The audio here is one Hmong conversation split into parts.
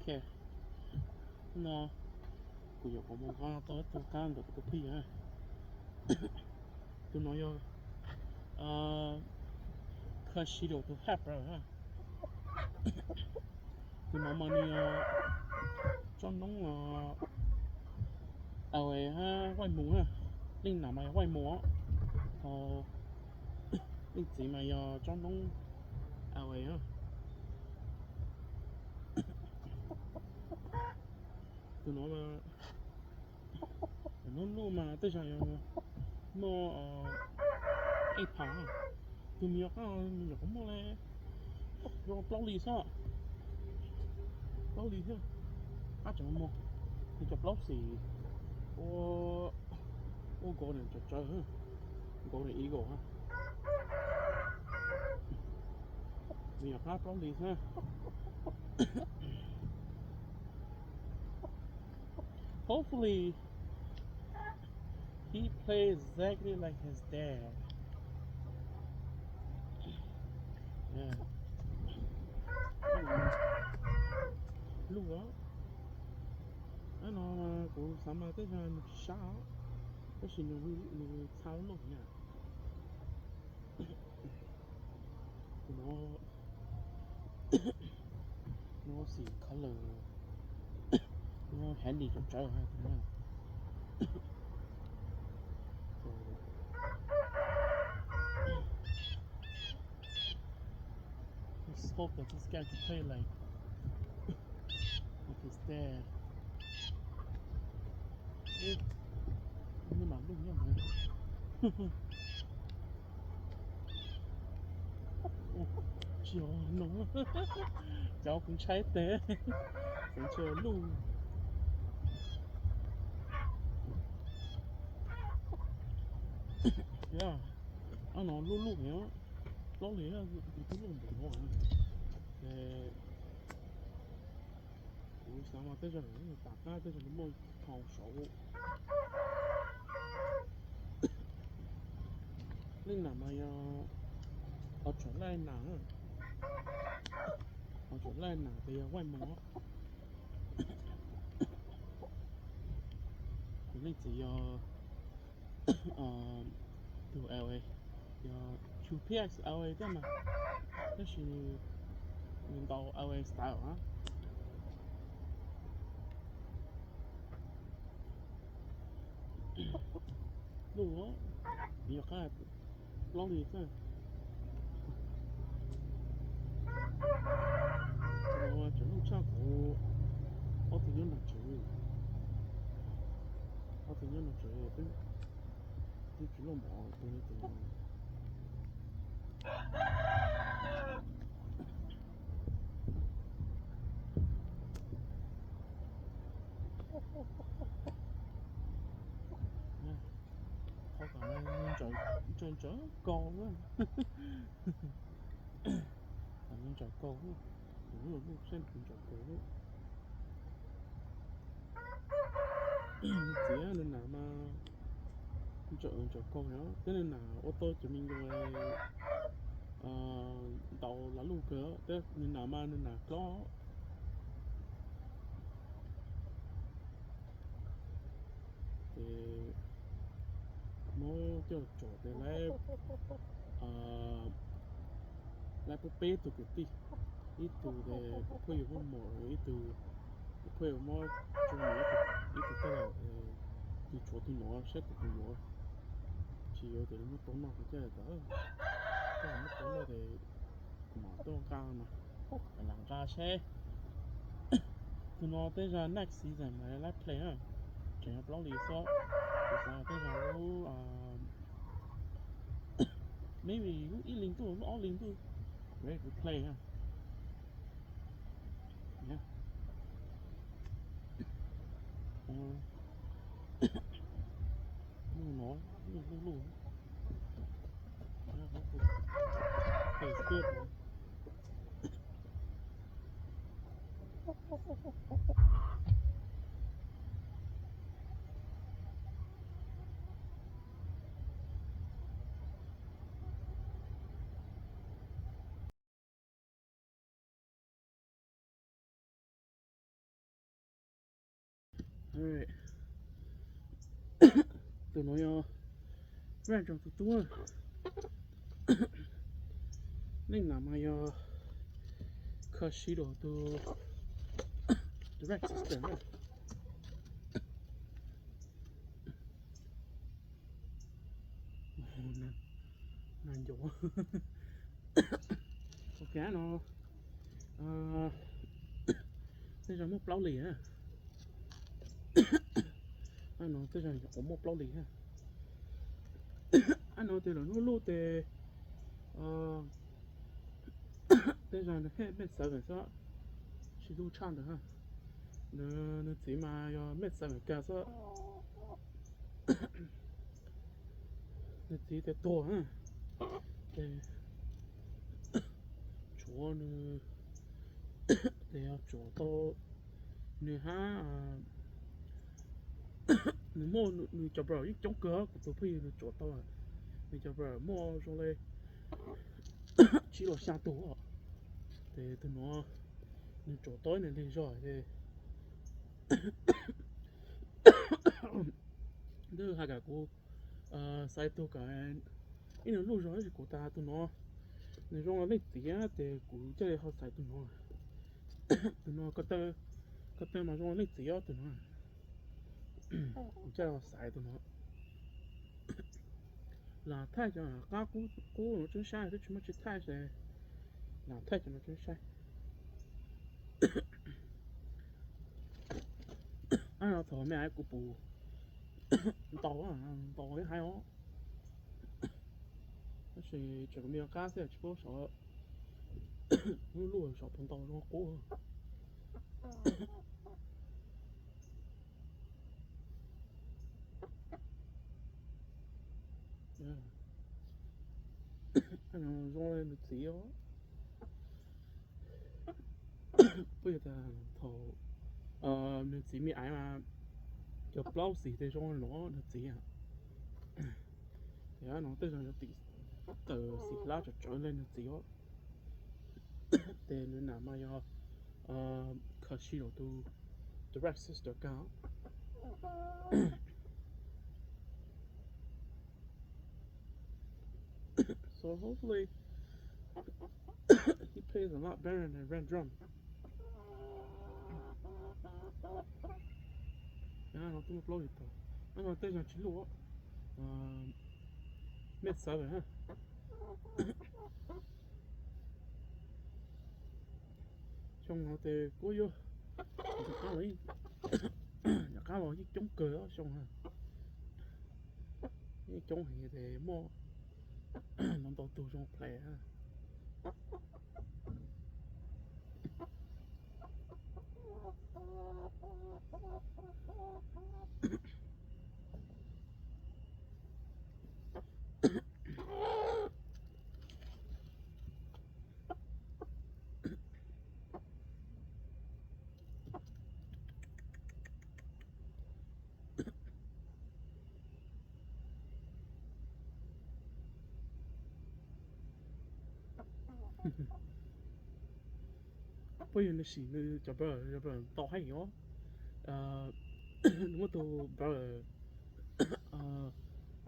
Ok, no kuv yuav kom mus nqa tau ib tug qab ntawm kuv tus phij na. Tus no yog Cushido tus Hepburn na. Tus no mas nws yog tsob noob awe hab vaij mus na. Leej nam mas yog vaij mus os, ho leej txiv mas yog tsob noob awe na. Tus no mas hnub luj mas tej zaum yog muaj ej phav. Tus me nyuam qab me nyuam qhuav muaj li zoo plaub hlis xwb, plaub hlis thiab, qab tseem muag, nws cov plaub xim ua, ua golden tsawv tsawv, golden eagle, me nyuam qab plaub hlis xwb. Hopefully, he plays exactly like his dad. Yeah. Luj os. Ab no kuv xav mas tej zaum nws tsis sab os, tab sis nws txha lub luj na. Tus no, no xim color, no heavy tsawv tsawv hab tus no. Let's hope that this guy can play like, like his dad. Nws mam luj nyob ntawd. Tsis no, cov kuv ntshai tes, kuv ntshai luj. Ab no luj luj heev, plaub hlis, kuv twb luj npaum no. Ces kuv xav mas tej zaum nws tas qab tej zaum nws muaj phau saud. Leej nam mas yog Australian nam, Australian nam ces yog White Mouse. Kuv leej txiv yog tus L A, yog Q P X L A thiab mas, tab sis nws ntaus L A style na. Luj, yog qab plaub hlis xwb. Tseem luj tshaj kuv ob tug nyob nram tsev, ob tug nyob nram tsev twb tsis luj npaum tus no. Qhov kom ntsaws ntsaws kaus, ntsaws kaus, kuv lub lub seb kuv ntsaws kaus. Txiv nws nam mas ntsaws ntsaws kaus na, thiab nws nam ua tau cov me nyuam ntaus lav luj kawg, thiab nws nam mas nws nam klob. Ces muab coj tsom ces lawv, lawv pub peb tug kwv tij, ib tug ces kuv phooj ywg muab mos, ib tug kuv phooj ywg muab tso, ib tug tej laum, tus tshuav tus nuav saib kuv tus yuav, tsis yuav ces muab tau noj kuv coj tas, coj muab tau noj ces kuv mam tuaj nqa mas, lam nqa seb. Tus no tej zag next season mas lab play na, tseem yog plaub hlis xwb, kuv xav tej zag lub maybe lub ib hlis ntuj lub ob hlis ntuj ready to play na. Muaj no, muaj lub lub, tastes good no. Tus no yog Red Drum tus tub. Leej nam mas yog Kushito tus, tus Red Sister na. Nas ncuav. Ok, no tej zaum muaj plaub lis na. No tej zaum nyuam qhuav muaj plaub lis na. Ab, no tes lawm lub luj tes, tej zaum nws hej mej xav xwb, tsis luj tshaj ntawd. Nws txiv mas yog mej xav ka xwb. Nws txiv tes tuag, ces tshuav nws, tes yog tshuav tau nws hab, nws muaj nws cov brother yeej coob kawg, kuv tus phooj ywg nws tshuav tau, nws cov brother muaj zoo li tsib los xya tus. Ces tus no nws tshuav tau ib nws lig zog ces nws hais kom kuv xaiv tug kom ib nws luj zog, tab sis kuv tas tus no nws zoo li leej txiv ces kuv thiaj li ho xaiv tus no. Tus no ko taw mas zoo li leej txiv os tus no. Kuv thiaj li ho xaiv tus no. Lam thaij cov qab qub no tseeb saib, twb tsis muaj tsis thaij, lam thaij cov no tseeb saib. Thaum me kuv pum ntau, ntau ib haiv os, tab sis tseem me qab xwb tsis paub sov, lub luj sov puas ntau zoo qub. Zoo li nws txiv os. Puas yog tas thaum nws txiv me aiv mas cov plaub xim tes zoo li no nws txiv. Ces no tej zaum yog tim tawm xim hlab tsawv tsawv li nws txiv os. Ces nws nam mas yog Kushito tus direct sister kag. So hopefully he plays a lot better than Red Drum. No tuaj muaj plaub lis tau, no tej zaum tsis luj, mej xav lawm. Xyoo no tes kuj yog, yam qab los yeej coob kawg xyoo na. Yeej coob heev tes muaj ntau ntau tug zoo play. Puas yog nws sim nws cov brother, cov brother ntau heev os. Nws muaj tus brother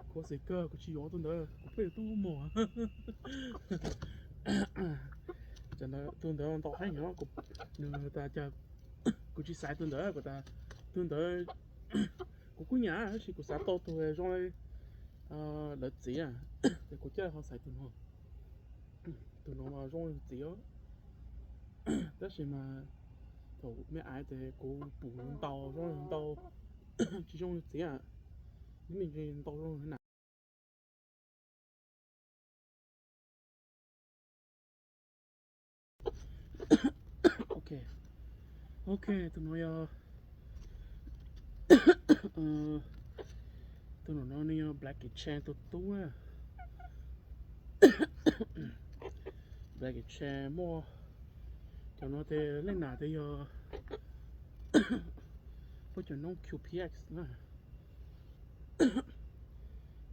kuv xav kawg, kuv tsis yuav tus ntawd, kuv pheej yuav tus muag. Tus ntawd ntau heev os, nws tas cas kuv tsis xaiv tus ntawd, kuv tas tus ntawd kuv kuj nyiam tab sis kuv xav tau tus zoo li lawv txiv, ces kuv thiaj ho xaiv tus no. Tus no mas zoo li txiv os, tab sis mas thaum me aiv ces kuv pum ntau zoo li ntau, tsis zoo li txiv, nws me ntsis ntau zoo li na. Ok, tus no yog, tus no no nws yog Black Chan tus tub. Black Chan muaj cov no tes leej nam tes yog puab cov noob Q P X na.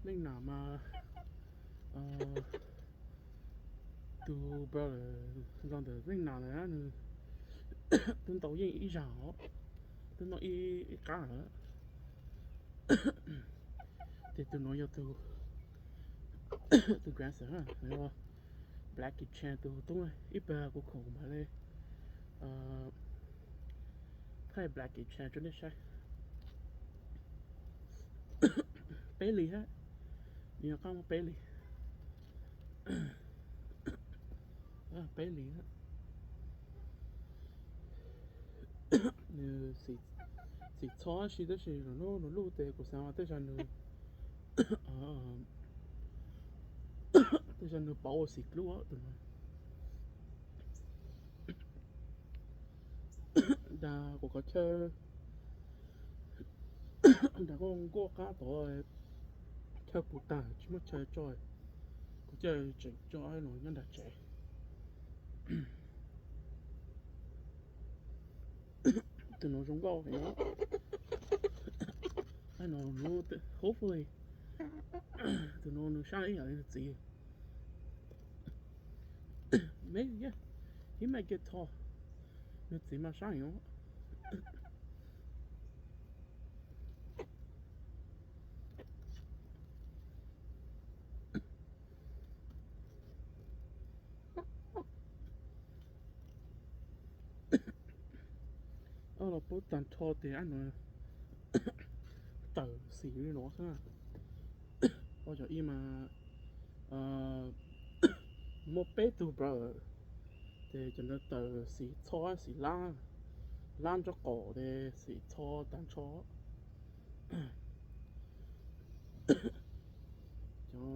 Leej nam mas tus brother los ntawm leej nam lawm, nws twb ntaus yeej ib zag os. Tus no ib qab lawm. Ces tus no yog tus, tus grandson, yog Blackie Chan tus tub. Ib pliag kuv khoom mam li thaij Blackie Chan rau nej saib. Peb li hab, nws yog qab muaj peb li. Peb li. Nws xim txho si tab sis nws lub, nws lub tes kuv xav mas tej zaum nws, tej zaum nws pauv ua xim dlub tus no. Dag kuv qhov chaw, dag kuj nkuaj qab tod, chaw puv tag tsis muaj chaw tso, kuv cia tseem tso no nyob nram tsev. Tus no zoo nkauj heev. Hopefully tus no nws sab ib yam li nws txiv. Maybe, yeah, he might get tall. Nws txiv mas sab heev. Ob los pub tag nrho tias ab no tawm xim li no xwb. Ob cov ib mas muaj peb tug brother, ces cov ntawd tawm xim txho xim lab, lab nraub qaum ces xim txho tag nrho. Cov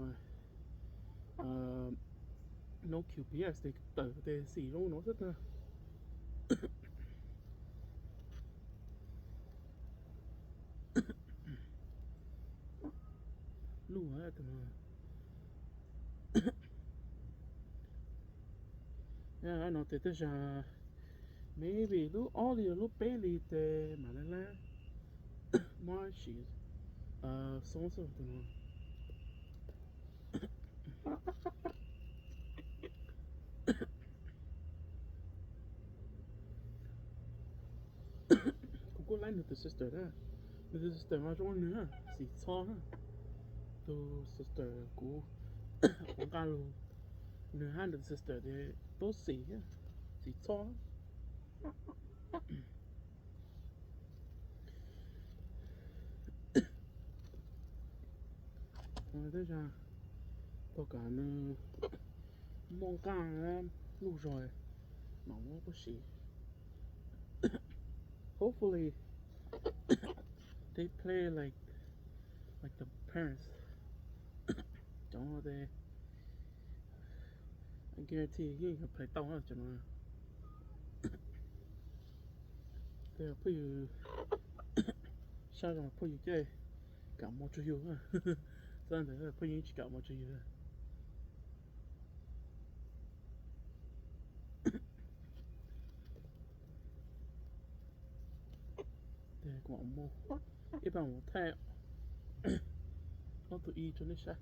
no Q P S ces tawm tes xim zoo no xwb tag. Luj tus no. No tes tej zag maybe lub ob li lub peb li tes mam li lab. Muab sim xoob xwb tus no. Kuv kuj like nws tus sister na. Nws tus sister mas zoo nws xim txho na. Tus sister kuv, kuv nqa lug, nws hab nws tus sister tes tub xim, xim txho. Tej zag tau kam nws muaj nqaj luj zog mam muab puab siv. Hopefully they play like, like the parents. Cov no tes I guarantee yeej play tau cov no. Tej phooj ywg saib zoo phooj ywg cia li kam mob tsuag yug. Txhob ntawd phooj ywg tsis kam mob tsuag yug. Tes kuv mam mus, ib pab mus thaij ob tug ib rau nej saib.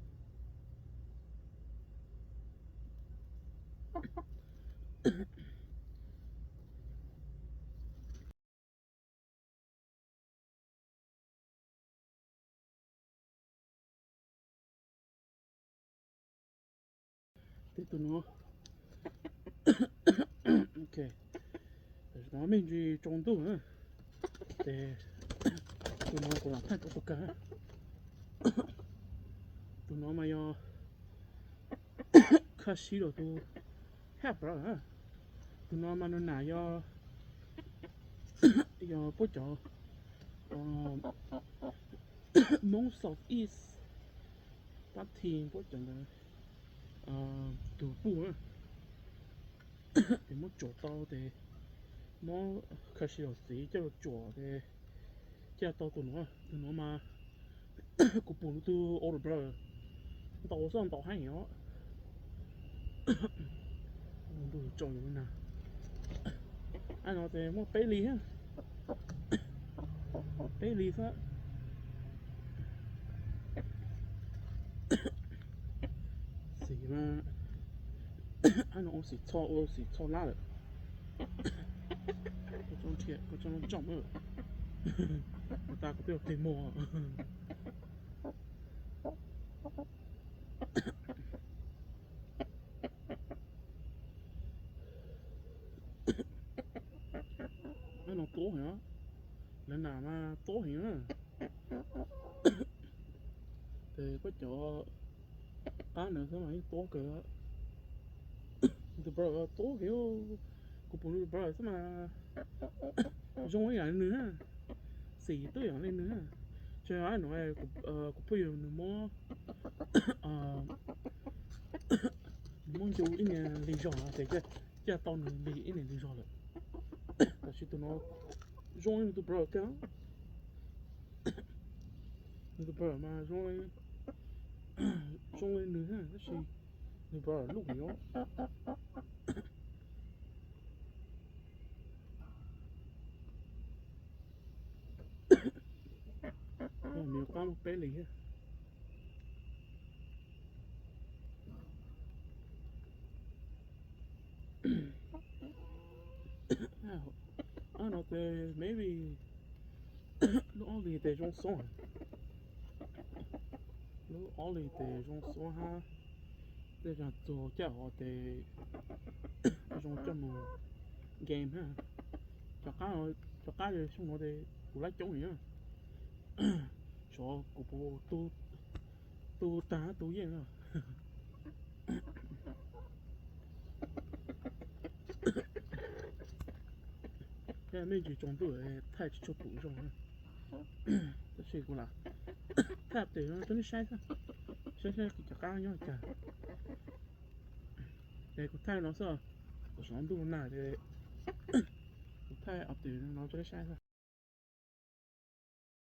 Tes tus no, ok, no me ntsis tsaus ntuj na, tes tus no kuv lam thaij tau tus kawg. Tus no mas yog Khasi los tus hab bro. Tus no mas nws nam yog, yog puab cov Hmoob South East pab thi puab cov ntawd tus puj na. Tes muab tsuam tau tes muab Khasi los txiv coj los tsuam tes coj tau tus no. Tus no mas kuv pum nws tus older brother ntaus xwb ntaus heev os. Ntuj tsaus ntuj nag. Ab no tes muaj peb li, peb li xwb. Xim mas, ab no ua xim txho, ua xim txho lab lawm. Koj tso lub tsooj lawm. Ua tas kuv twb yuav qhib muag. Ab, no tuab heev, lawv nas mas tuab heev na. Ces koj cov qab ntawd xwb mas yeej tuab kawg. Nws tus brother tuab heev, kuv pum nws tus brother xwb mas zoo ib yam li nws na, xim twb yam li nws na. Tsis, nuav kuv phooj ywg nws muab, nws muab ncu ib niag lig zog no ces caj tau nws lig ib niag lig zog lawm. Tab sis tus no zoo li nws tus brother kawg. Nws tus brother mas zoo, zoo li nws tab sis nws brother luj heev os. Nws qab muaj peb lig thiab. Ab, no ces maybe lub ob lig tes zoo xob. Lub ob lig tes zoo xob hab, tej zag txug caj hov tes zoo coj mus game hab. Cov qab, cov qab xyoo no tes kuv lab coob li na. Xyov kuv puas tu tag tu yeej na. Tej me ntsis tsaus ntuj thaij tsis tshua pum zoo na. Tab sis kuv lam thaij tes no rau nej saib xwb, saib saib cov qab nyob li cas. Es kuv thaij no xwb, kuv saum ntuj nag ces kuv thaij tes no rau nej saib xwb.